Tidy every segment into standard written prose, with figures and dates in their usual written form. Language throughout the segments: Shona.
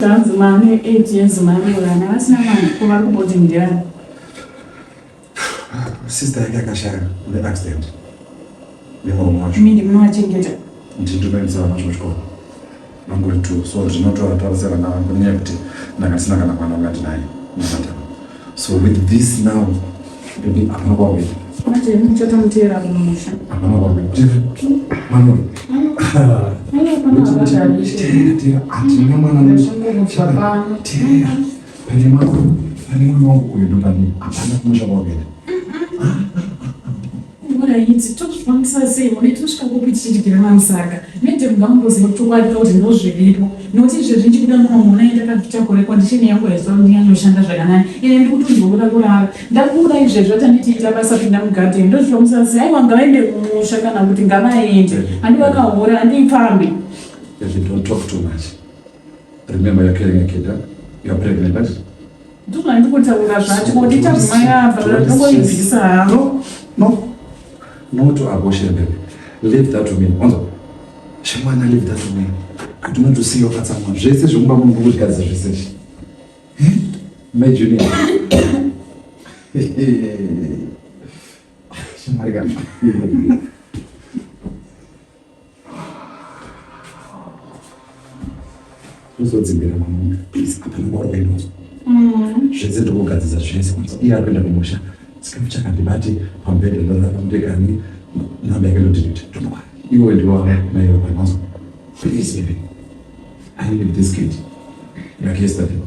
Hanzi mane 8 years maroorana vasina mwana ko vari kuboarding ndiani? Sister yake akashaya ne accident nemurume wacho. Imi ndimunovachengeta? Ndini ndinoendesa vana vacho kuchikoro. Vangori two so ndinotovatarisa vana vangu nenyaya yekuti ndanga ndisina kana mwana wanga ndinaye namadam. So with this now baby hapana kwakuenda. Manje muchatomuteera kumusha. Hapana kwakuenda. Mwana uyu. Teera, hatina mwana teera. Pane mwana pane mwana wangu uyu ndopane hapana kumusha kwakuenda. Muraidzi tozvifambisa sei mune tosvika kupi tichidyira mamusaka madam ngamungoziva chokwadi kuti ndozviripo nokuti izvezvi ndichikuda muno muna ndakatakure condition yangu haiswa ndinyanyoshanda zvakanaka ine ndikutonzwa kuda kurara ndakuda izvezvi atanditi ita basa pinda mugadheni ndozvifambisa sei aiwa ngavaende kumusha kana kuti ngavaende handi vakahura handipfambi. If you don't talk too much. Remember you're carrying a kid, huh? You're pregnant, right? Ndozvandikutaura zvacho kuti ichabvuma yabva ndongoibvisa hangu. No, no. No to abortion, baby. Leave that to me. Onzo. Shemwana, leave that to me. I do not to see your katsamwa. Zvese zvekumba munhu kuzvigadzisa zvese izvi. Eh? Mai Junior. Shemwari kana. Uzodzimbira mama. Please, hapana kwauri kuenda uzo. Zvese ndikugadzisa zvese. Iye ari kuenda kumusha. Chikafu chakandibati pamubhedha ndarara pamudekani. Namba yake ndodelete. Don't worry. Iwe ndiwe naiwe panazo. Please baby. I need this kid. Like yesterday.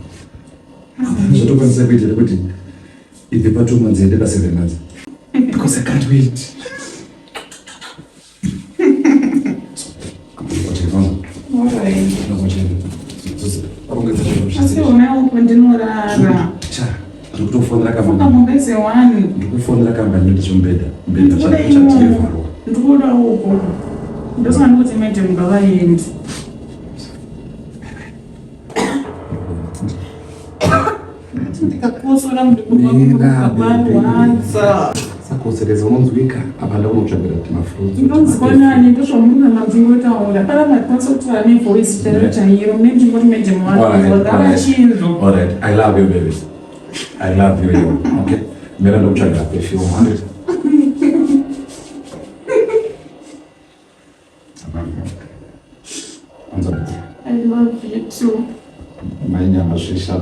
Hapana zvatokwanisa kuita nekuti ibve pa 2 months ende pa 7 months. Because I can't wait. Asi unawo kwandinorara. Ndikutofonera kambani. Funga mumbeze wani. Ndikufonera kambani ndoita zvomubhedha. Mubhedha chativharwa. Ndikuda uko. Ndosaka ndikuti madam ngavaende. Ndikakosora mudikukwarwadza. Sakosereza unonzwika apa ndakunotsvagira kuti mafruits. Ndonzwa nani ndozvamurikuona ndingotaura. Pana makwanisa kutaura nevoice chairo chairo mune ndingoti madam wangu ngavachinzwa. All right, I love you baby. I love you. you. Okay. Mira ndokutsvagira perfume. 100. I love you too. Mainyama zvisha.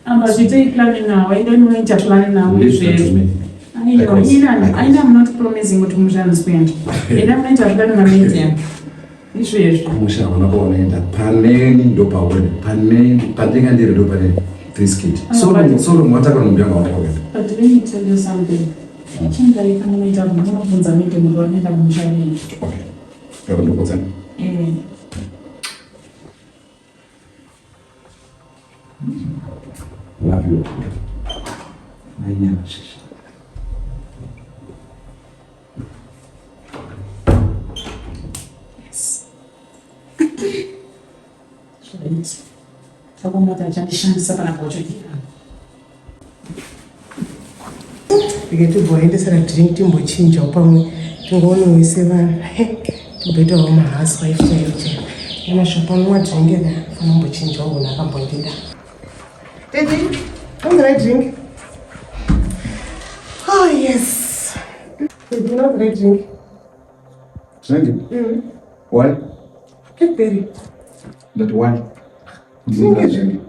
Amba zvitei plan now. I don't want to plan now. Izvezvi. Aiwa, ina ina I'm not promising kuti musha ndisikuenda. Ina munoita plan na media. Izvezvi. Kumusha hauna kwaunoenda. Paneni ndopauri. Paneni pandinga ndiri ndopaneni. This kid. So long, so long wataka nhumbi yangu hauna kwakuenda. But let me tell you something. Chingai kana munoita munobvunza mide munhu wanoenda kumusha nei. Okay. Ndokudza. Eh. Love you. Mainyama shisha. Yes. Right. Takomata achandishandisa pana gocho Rege timboendesera drink timbochinjawo pamwe tingoonewese vanhu timboitawo mahousewife chaiyo chaiyo nemashopa drink ka fanombochinjawo munhu akambondida. Daddy, unzira drink. Oh yes. Daddy, unzira drink. Drink? Why? Blackberry. That why? Drink drink.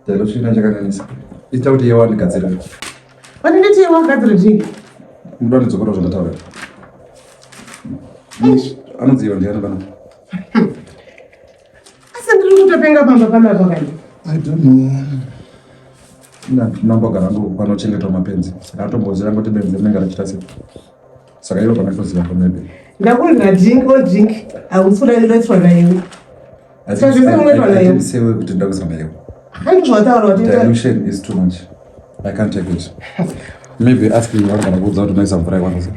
Ndalosvina chakananisa. Ita kuti yewa ndigadzire. Vandinditi yewa gadzire drink. Muda ndidzokora zvandataura. Anodziva ndiani pana? Asi ndiri kutopenga pamba panapa kani. I don't know. Ndambogara hangu panochengetwa mapenzi. Saka atomboziva kuti benzi rinenge richita sei. Saka ivo panatoziva ko maybe. Ndakunzira drink o drink. Hausi kudairetswa naiwe. Saka zvese munoitwa naiwe. Sewe kuti ndakuzamba iwe. Handi zvawataura kuti Dilution is too much. I can't take it. Maybe ask me vanogona kuudza kuti unoisa mvura yakwanisa.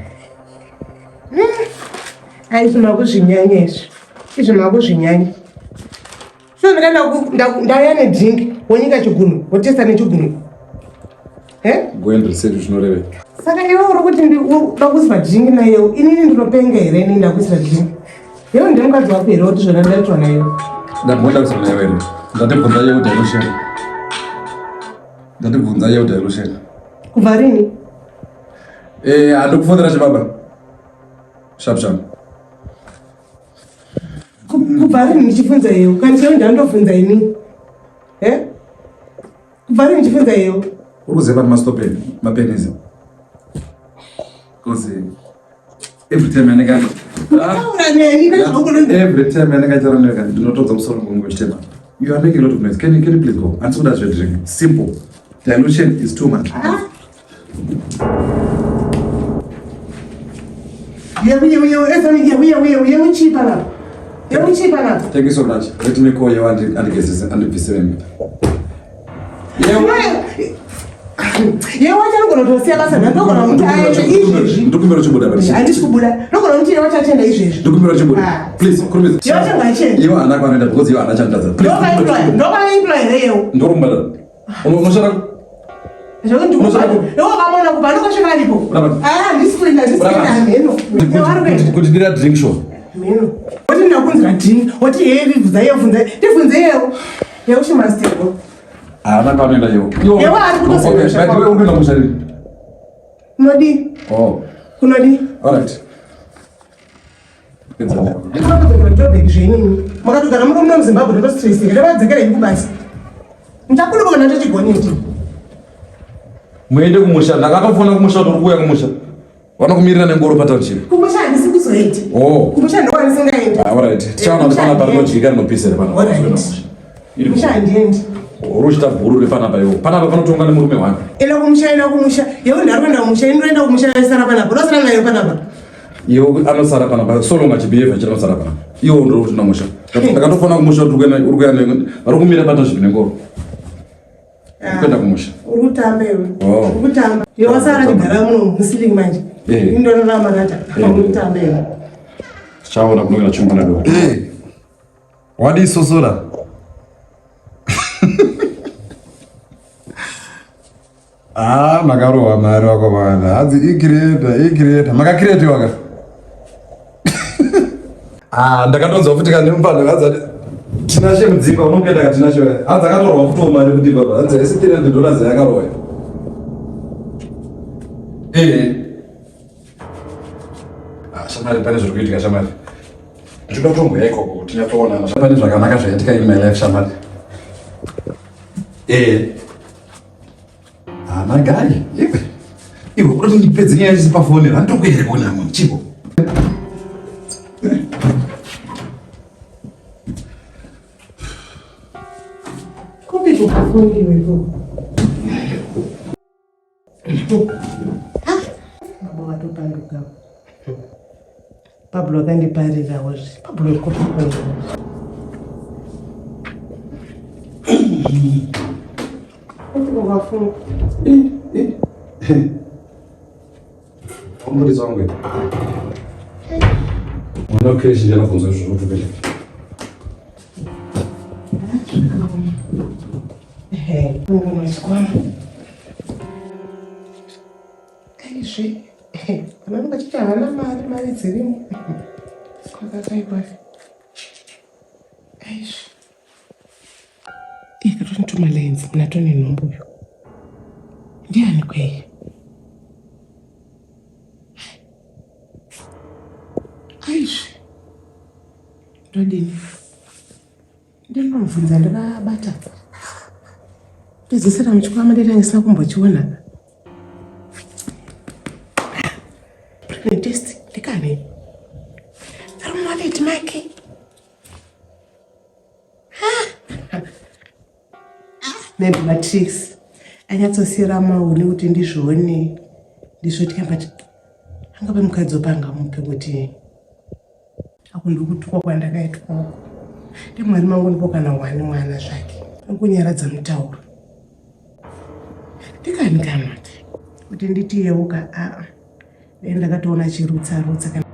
Ai izvi makuzvinyanya izvi. Izvi makuzvinyanya. So ndikaenda ndauya nedrink wonyika chigunwe wotesta nechigunwe. Eh? Go and research zvinorevei. Saka iwe uri kuti uda kuiswa drink nayewo, inini ndinopenga here inini ndakuisira drink? Yewe ndiye mukadzi wako here kuti zvona ndaitwa nayewo? Ndamboda kuiswa nayewo here? Ndatibvunza yewo dilution. Ndatibvunza yewo dilution. Kubva rini? Eh, andikufonera chibaba. Sharp sharp. Kubva rini ndichibvunza yewo? Kana chero ndandobvunza ini. Eh? Kubva rini ndichibvunza yewo? Uri kuziva kuti mastopeni, mapenizi. Because every time anenge Taura neni nezvauri every time anenge achitaura newe kana ndinotodza musoro wangu uchitema. You are making a lot of noise. Can you please go? Handisi kuda zvedrink. Simple. Dilution is too much. Ah. Yewu yewu yewu ezani yewu yewu yewu yewu chii panapa? Yewu chii panapa? Thank you so much. Let me call you and andigezese andibvisire mimba. Yewu. Yewu wacho anogona kutosiya basa ndogona kuti aende izvezvi. Ndokumbira uchibuda baba. Handisi kubuda. Ndogona kuti yewu wacho achienda izvezvi. Ndokumbira uchibuda. Ah. Please, kurumidza. Yewu wacho ngaachiende. Yewu haana kwaanoenda because yewu haana chanotadza. Please. Ndoka employ here yewu. Ndokumbira. Unoshanda Ndokamona kubva ndokasvika aripo. Ah, handisi kuenda, handisi kuenda hameno. Kuti ndira drink show. Hameno. Woti ndakunzira drink, woti hei bvunza yewu, bvunza. Ndibvunze yewu. Yewu she must go. Haana kwaanoenda yewu. Yewu ari kutoziva. Okay, by the way, uri kuenda kumusha rini? Kunodi? Oh. Kunodi? All right. Makatogara muri muno muZimbabwe ndotostreseka ndavadzekera ini kubasa. Ndichakuduka ndatochigoneti. Muende kumusha, ndakatofona kumusha kuti uri kuuya kumusha. Vanokumirira nengoro patownship. Kumusha handisi kuzoenda. Oh. Kumusha ndokwandisingaendi. Ah, all right. Tichaona kuti panapa rinodyika rinopisa here panapa. All right. Kumusha handiendi. Uri uchita bhuru repanapa iwo. Panapa panotonga nemurume wangu. Enda kumusha, enda kumusha. Yewe ndari kuenda kumusha, ini ndoenda kumusha yosara panapa. Ndosara nayo panapa. Iwe anosara panapa so long achibehave achiti anosara panapa. Iwe ndiri kuti namusha. Ndakatofona kumusha kuti uri kuenda vari kumira patownship nengoro. Ah, Kuenda kumusha. Uri kutamba iwe. Oh. Uri kutamba. Iwe wasara achigara muno musiling manje. Eh. Ini ndorarama rata. Eh. Uri kutamba iwe. Tichaona kunoenda chungu nado. Eh. Wadii sosora? Ah, makarohwa mari wakomana. Hanzi icreator, icreator. Makacreatiwa ka? Ah, ndakatonzwa futi kane mupano hanzi ati Tinashe mudzimba unokuenda ka Tinashe. Hanzi akatorwa futi mari kuti baba. Hanzi haisi $300 yakarohwa. Eh. Ah, shamari pane zviri kuitika shamari. Ndinoda kutomboya ikoko kuti tinyatsoonana. Pane zvakanaka zvaitika in my life shamari. Eh. Ah, magai, iwe. Iwe unoti ndipedze nyaya idzi pafoni, handitokuenda kuona munhu chiko. Kupi kukafoni iwe ikoko? Baba vatopanduka. Pablo akandiparirawo zve. Pablo uri kupi? Kupi kukafunga? Wamburitsa wangu. Mwana wekeshi ndiye anobvunzwa izvozvo kuti kuenda. Ehe, unonzwa. Aizve, vanenge vachiti havana mari, mari dzirimo. Kwakakaipa. Aizve. Ikatondituma lens muna tone nhumbu uyu. Ndiani kweye? Aizve. Ndodini? Ndinobvunza ndakabata. Pedzisira muchikwama ndanga kumbochiona. Pregnant test ndikane. Ari muwallet make. Maybe matricks anyatsosiyira maune kuti ndizvione ndizvotya but angave mukadzi wepanga mupe kuti ako ndikutukwa kwandakaitwa uko ndimwari mangu ndipo kana wani mwana zvake angunyaradza mutauro ndikani kanoti kuti nditi yeuka aa dai ndakatoona chirutsa rutsa kana.